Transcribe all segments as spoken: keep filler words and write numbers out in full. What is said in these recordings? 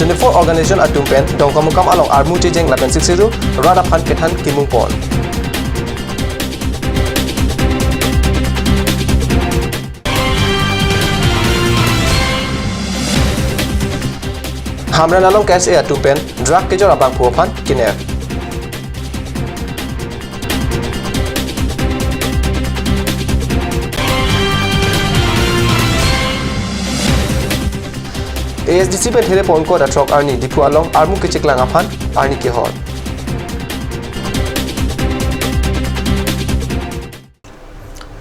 Twenty-four organization atum pen Dongkamukam along armu chejeng lapen Sixth Schedule rat aphan kethan kimung pon. Hamren along K S A atum pen drug kejor abangphu aphan kidnap. A S D C pen therepo ingkoi ra throk arni Diphu along armu kecheklang aphan arni kehor.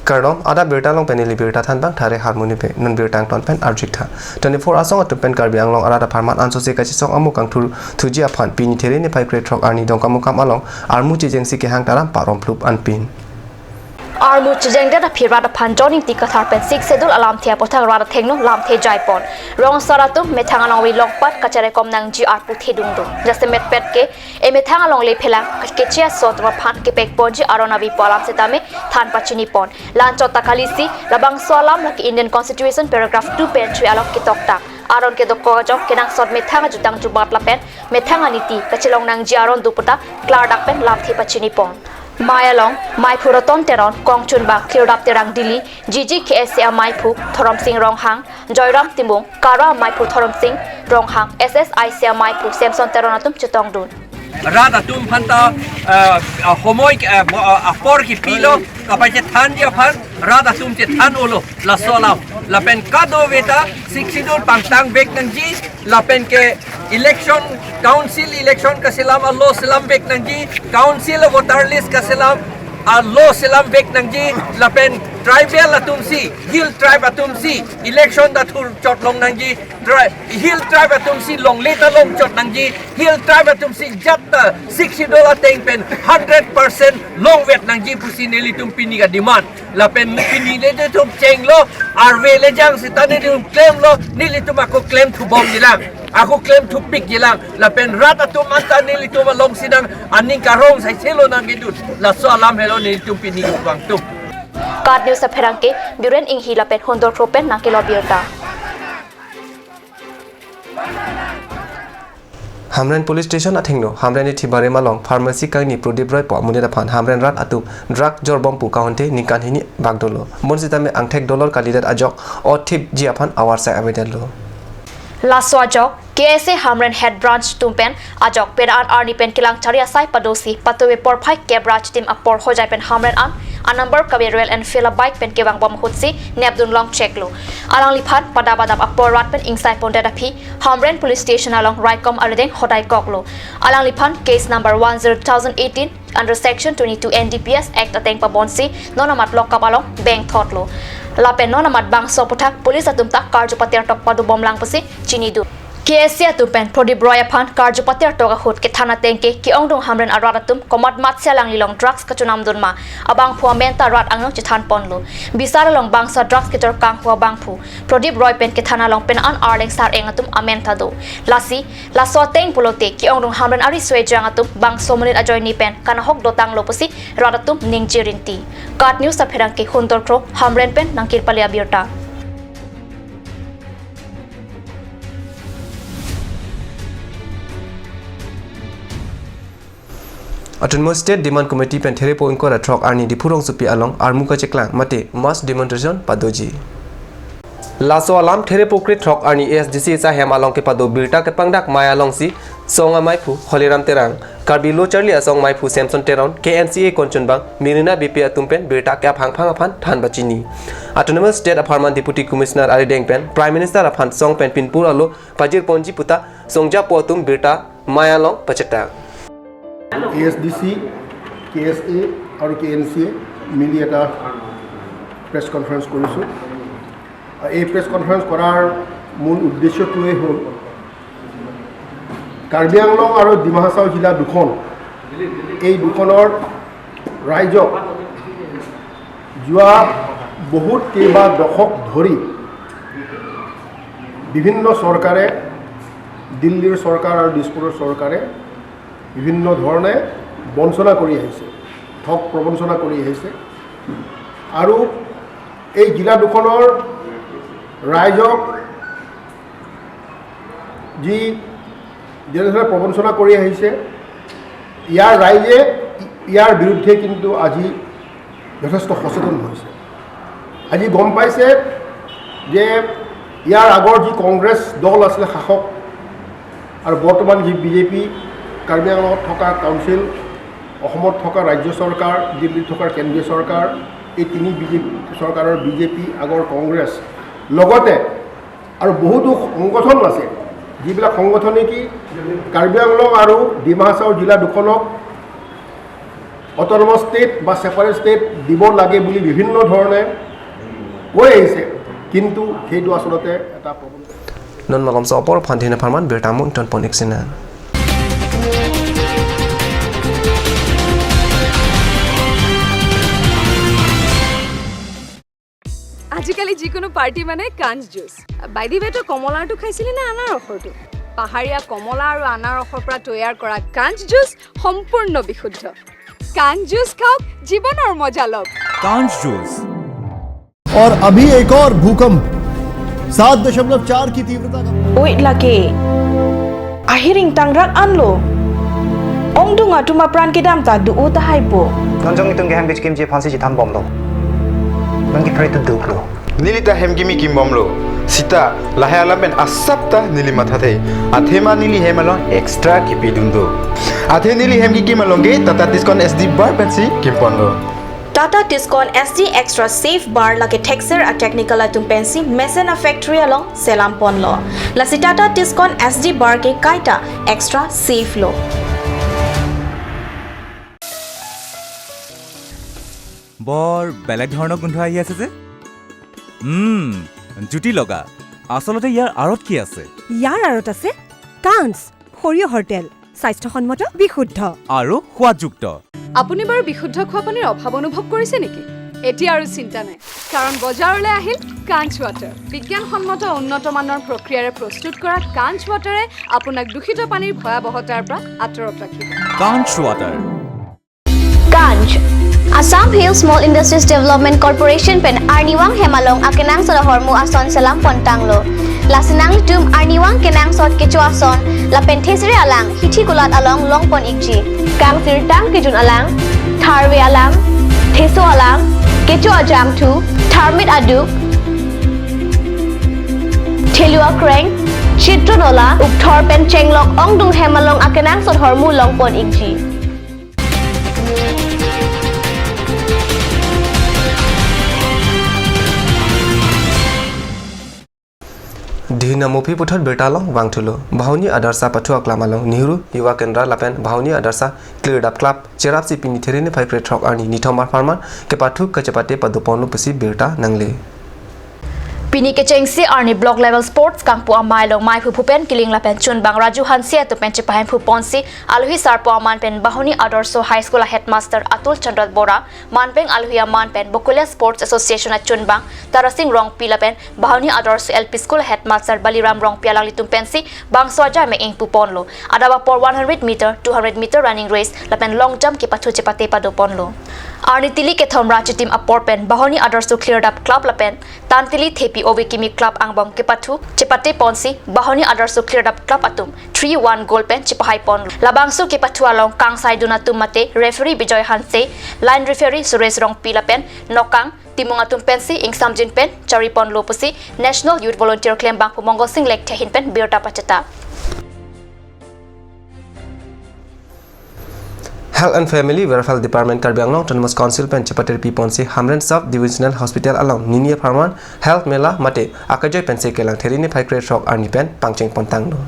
Kardom, adap birta along pen neli birta thanbang Thare Harmoni Bey, non birta angton pen arjik tha. Twenty-four asong atum pen Karbi Anglong arat apharman ansose kachesong amo kangthur thuji aphan pini There niphai krethrok arni Dongkamukam along armu chejengsi kehang taram parom plup anpin. Armu chejengdet aphi rat aphan John Ingti Kathar pen Sixth Schedule alamthe aputhak rat athengno lamthe jaipon. Rong asar atum methang alongri longpat kacherekom nangji arpu thedungdung. Jasemet pet ke emethang along lephelang keche aso atum aphan kepekponji aron avi pu alam setame than pachinipon. La-anchot ta kalisi labangso alam lake Indian Constitution paragraph two pen three along ketoktak. Aron kedokok ajok kenangsot methang ajutang jubat lapen methang aniti kachelong nangji aron do puta klardak pen lamthe pachinipon. Mei along, meiphu Roton Teron, kongchunbang Klirdap Terang Dili, G G K S A amaiphu Thorom Sing Ronghang, Joyram Timung, KARA amaiphu Thorom Sing Ronghang, S S I C amaiphu Samson Teron atum chetongdun. Rat atum aphanta, eh, eh, homoi, eh, mo-, eh, apor kipilo, kapachethanji aphan, rat atum chethan-olo, laso alam. Lapen kadokave ta, Sixth Schedule pangtang vek nangji, lapen ke election, council election kaselam a-law selam vek nangji, council voter list kaselam a-law selam vek nangji, lapen tribal atumsi, hill tribe atumsi, election ta thurchot long nangji, tri-, hill tribe atumsi longle ta longchot nangji, hill tribe atumsi jat ta Sixth Schedule ateng pen hundred percent longvet nangji pusi nelitum pini ka-demand. Lapen pini nelitum chenglo, arve lejang seta nelitum klemlo, nelitum ako klem thubomjilang, ako klem thupikjilang. Lapen rat atum anta nelitum alongsi nang aning karong saiselo nangkedun. Laso alam helo nelitum pini kevang atum. KAT News apherangke Biren Inghi lapen Hundor Kro pen nangkelo birta. Hamren Police Station athengno Hamren Nithi Barim along pharmacy kangni Prodip Roy pu amonit aphan Hamren rat atum drug jorbom pu kahonte ningkan hini bak dolo. Bonsitame angthek dolor kalidet ajok othipji aphan avarsai avedetlo. Laso ajok K S A Hamren Head Branch atum pen ajok penang an arni pen kelang chari asai padosi patuve porphai kep ra chitim apor Hojai pen Hamren an a-number kave Royal Enfield a-bike pen kevangbom ahutsi nepdun long cheklo. Alangliphan padap adap apor rat pen ingsai pondet aphi Hamren Police Station along raikom arideng hodai koklo. Alangliphan case number one zero two thousand eighteen under section twenty-two N D P S Act ateng pabonsi non amat lock up along bengthotlo. Lapen non amat bangso aputhak police atum ta karju patir tok padobomlang pusi chinidun. K S A atum pen Prodip Roy aphan karju patir tok ahut kethan ateng ke ke-ongdung Hamren arat atum komat matsi alanglilong drugs kachonamdun ma abangphu amen ta rat angno chethan ponlo. Bisar along bangso drugs kejor kanghu abangphu Prodip Roy pen kethan along penang an arleng sar-eng atum amen ta do. Lasi laso ateng pulote ke-ongdung Hamren ariso ejang atum bangso monit ajoine pen kanahok dotanglo pusi rat atum ningje rinti. KAT News apherangke Hundor Kro Hamren pen nangkirpale abirta. Autonomous State Demand Committee pen therepo ingkoi ra throk arni Diphu rongsopi along armu kacheklang mate mass demonstration padoji. Laso alam therepo krethrok arni A S D C esa hem along kepado birta kepangdak Mei alongsi song amaiphu Holiram Terang, Karbi Lo Charli Asong maiphu Samson Teron, K N C A kongchunbang Mirina Beypi atum pen birta ke-aphangphang aphan than pachini. Autonomous State apharman Deputy Commissioner arideng pen Prime Minister aphan song pen pinpur alo pajir ponji puta songjapo atum birta Mei along pachetak. A S D C, কে এছ এ আৰু K N C এ মিলি এটা press conference কৰিছোঁ। এই press conference কৰাৰ মূল উদ্দেশ্যটোৱেই হ'ল কাৰ্বি আংলং আৰু ডিমা হাছাও জিলা দুখন, এই দুখনৰ ৰাইজক যোৱা বহুত কেইবা দশক ধৰি বিভিন্ন চৰকাৰে, দিল্লীৰ চৰকাৰ আৰু দিছপুৰৰ চৰকাৰে বিভিন্ন ধৰণে বঞ্চনা কৰি আহিছে, ঠগ প্ৰবঞ্চনা কৰি আহিছে। আৰু এই জিলা দুখনৰ ৰাইজক যি যেনেদৰে প্ৰবঞ্চনা কৰি আহিছে, ইয়াৰ ৰাইজে ইয়াৰ বিৰুদ্ধে কিন্তু আজি যথেষ্ট সচেতন হৈছে। আজি গম পাইছে যে ইয়াৰ আগৰ যি কংগ্ৰেছ দল আছিলে শাসক, আৰু বৰ্তমান যি বিজেপি, কাৰ্বি আংলঙত থকা কাউন্সিল, অসমত থকা ৰাজ্য চৰকাৰ, দিল্লীত থকা কেন্দ্ৰীয় চৰকাৰ, এই তিনি বিজেপি চৰকাৰৰ বিজেপি, আগৰ কংগ্ৰেছ, লগতে আৰু বহুতো সংগঠন আছে, যিবিলাক সংগঠনে কি কাৰ্বি আংলং আৰু ডিমা হাছাও জিলা দুখনক অট'নমাছ ষ্টেট বা ছেপাৰেট ষ্টেট দিব লাগে বুলি বিভিন্ন ধৰণে কৈ আহিছে, কিন্তু সেইটো আচলতে এটা প্ৰবঞ্চনা। Non malom so apor phan dhin apharman birta mo ingtonpon ik sinang. আজিকালি যিকোনো পাৰ্টি মানে কাঞ্চ জুচ। বাইদিৱেটো কমলাৰটো খাইছিলি নে আনাৰসৰটো? পাহাৰীয়া কমলা আৰু আনাৰসৰ পৰা তৈয়াৰ কৰা কাঞ্চ জুচ সম্পূৰ্ণ বিশুদ্ধ। কাঞ্চ জুচ খাওক, জীৱনৰ মজা লওক। Kanch juice। और अभी एक और भूकंप, सात दशमलव चार की तीव्रता का। Oi lake. Ahiring tangrak anlo. Ongdung atum apran kedam ta do-o tahai po. Non jong itum ke hem kechikimji aphansi chethan bomlo. Non ke pray to do lo. Neli ta hem kimi kim bomlo. Sita lahai alam pen asap ta neli mathathe. Athema neli hem along extra kipidun do. Athe neli hem kikim along ke Tata Tiscon S D bar pensi kimponlo. Tata Tiscon S D Extra Safe Bar lake thekser a-technical atum pensi mesen a-factory along selam ponlo. Lasi Tata Tiscon S D Bar ke kaita extra safe lo. বৰ বেলেগ ধৰণৰ গোন্ধ আহি আছে যে। উম, জুতি লগা। আচলতে ইয়াৰ আঁৰত কি আছে? ইয়াৰ আঁৰত আছে কাঞ্চ, সৰিয়হৰ তেল, স্বাস্থ্যসন্মত, বিশুদ্ধ। আৰু সোৱাদযুক্ত। আপুনি বাৰু বিশুদ্ধ খোৱা পানীৰ অভাৱ অনুভৱ কৰিছে নেকি? এতিয়া আৰু চিন্তা নাই, কাৰণ বজাৰলৈ আহিল কাঞ্চ ৱাটাৰ। বিজ্ঞানসন্মত উন্নত মানৰ প্ৰক্ৰিয়াৰে প্ৰস্তুত কৰা কাঞ্চ ৱাটাৰে আপোনাক দূষিত পানীৰ ভয়াৱহতাৰ পৰা আঁতৰত ৰাখিব। Kanch water। Kanch. Assam Hill Small Industries Development Corporation pen arnivang hem along akenangsot ahormu ason selam pontanglo. Lasi nanglitum arnivang kenangsot kecho ason lapen thesere alang hithi kulat along longpon ikji. Kangsirtang kejun alang, tharve alang, theso alang, kecho ajangthu, tharmit aduk, thelu akreng, chitro nola, ukthor pen chenglok ongdung hem along akenangsot ahormu longpon ikji. Dihna Mupi puthot birta along vangthulo. Bahuni Adarsha pathu aklam along Nehru Yuva Kendra lapen Bahuni Adarsha Klirdap Club cherapsi pini Therini phai krethrok arni nithom apharman kepathu kachepate padoponlo pusi birta nangle. Pini kechengsi arni block level sports kangpu amei along meiphu phu pen kiling lapen chunbang Raju Hanse atum pen chepahemphu ponsi alohi sarpo aman pen Bahuni Adarsha High School a headmaster Atul Chandra Bora, manpeng alohi aman pen Bokolia Sports Association achunbang Tarasing Rongpi lapen Bahuni Adarsha L P School a headmaster Baliram Rongpi alanglitum pensi bangso ajai me-eng puponlo. Adap apor one hundred meter, two hundred meter running race lapen long jump kepathu chepate padoponlo. Arni tili kethom ra chitim apor pen Bahuni Adarsha Klirdap Club lapen Tantili Thepi Ove Kimi Club angbong kepathu chepate ponsi Bahuni Adarsha Klirdap Club atum three one goal pen chepahai ponlo. Labangso kepathu along kangsaidun atum mate referee Bijoy Hanse, line referee Suresh Rongpi lapen nokang Timung atum pensi ingsamjin pen chari ponlo pusi National Youth Volunteer klembangpo Mongol Sing Lekthe ahin pen birta pacheta. Health and Family Welfare Department Karbi Anglong Autonomous Council pen chepatir pi ponsi Hamren Sub Divisional Hospital along nini apharman health mela mate akajoi pensi kelang Therini phai krethrok arni pen pangcheng pontanglo.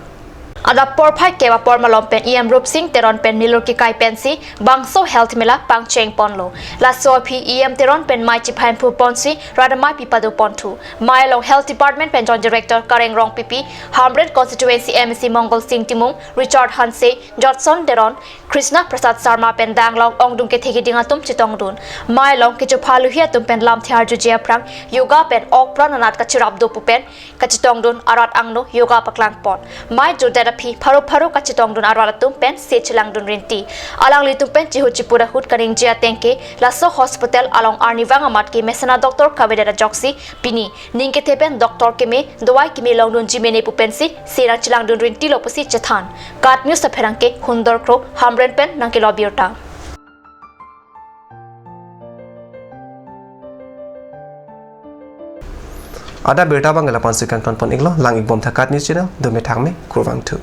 Adap porphai kep apor malom pen E M Rupsing Teron pen nelur kekai pensi bangso health mela pangcheng ponlo. Laso aphi E M Teron pen mei chepahemphu ponsi rat amei pi padoponthu. Mei along Health Department pen Joint Director Kareng Rongpipi, Hamren Constituency M A C Mongol Sing Timung, Richard Hanse, Jotson Teron, Krishna Prasad Sharma pen danglong ongdung kethe keding atum chetongdun. Mei along kechopha alohi atum pen lamthe arjuje aphrang yoga pen ok pran anat kachirap do pu pen kachetongdun arat angno yoga paklang pon. Mei jutdet aphi pharo pharo kachetongdun arat atum pen se chelangdun rinti. Alanglitum pen chihu chipu ahut kaningje ateng ke laso hospital along arnivang amat ke mesena doctor kavedet ajoksi pini ning kethe pen doctor keme dawai keme longdunji mene pu pensi se nangchelangdun rintilo pusi chethan. KAT News apherangke Hundor Kro Hamren pen nangkelo birta. Adap birta abang ke la-an si kangton pon-iklo, lang-ikbom tha KAT News channel, dome thakme, kurvangthu.